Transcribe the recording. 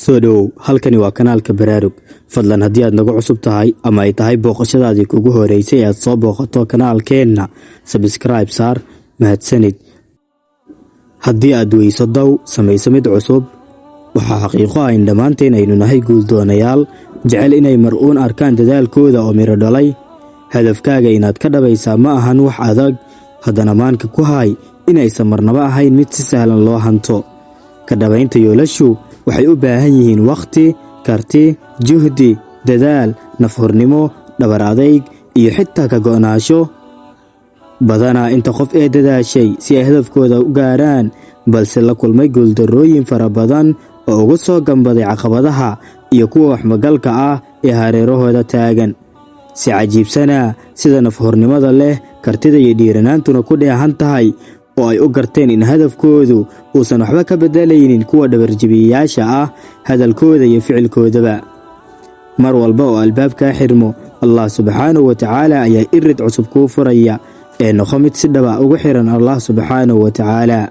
Soo dhowow, halkani waa kanaalka Baraarug. Fadlan, haddii aad nagu cusub tahay ama ay tahay booqashadaadii kugu horeysay aad soo booqato kanaalkeenna, subscribe saar. Mahadsanid. Haddii aad weyso daw, samayso mid cusub. Waxaa xaqiiqo ah in dhammaanteen aynu nahay guuldoonayaal jecel inay mar-uun arkaan dadaalkooda oo midho dhalay. Hadafkaaga inaad ka dhabaysaa ma ahan wax adag, haddana maanka ku hay inaysan marnabo ahayn mid si sahlan loo hanto. Ka dhabaynta yoolashu waxay u baahan yihiin wakhti, karti, juhdi, dadaal, nafhurnimo, dhabar adayg iyo xitaa ka go'naasho. Badanaa inta qof ee dadaashay si ay hadafkooda u gaaraan, balse la kulmay guuldarrooyin fara badan oo ugu soo gambaday caqabadaha iyo kuwa waxmagalka ah ee hareerahooda taagan. Si cajiibsanaa sida nafhurnimada leh, kartida iyo dhiiranaantuna ku dheehan tahay oo ay u garteen in hadafkoodu uusan waxba ka beddelaynin kuwa dhabarjibiyayaasha ah hadalkooda iyo ficilkoodaba. Mar walba oo albaabkaa xirmo, Allah subxaanahu wa tacaala ayaa irid cusub kuu furaya. Ee noqo mid si dhaba ugu xiran Allah subxaanahu wa tacaala.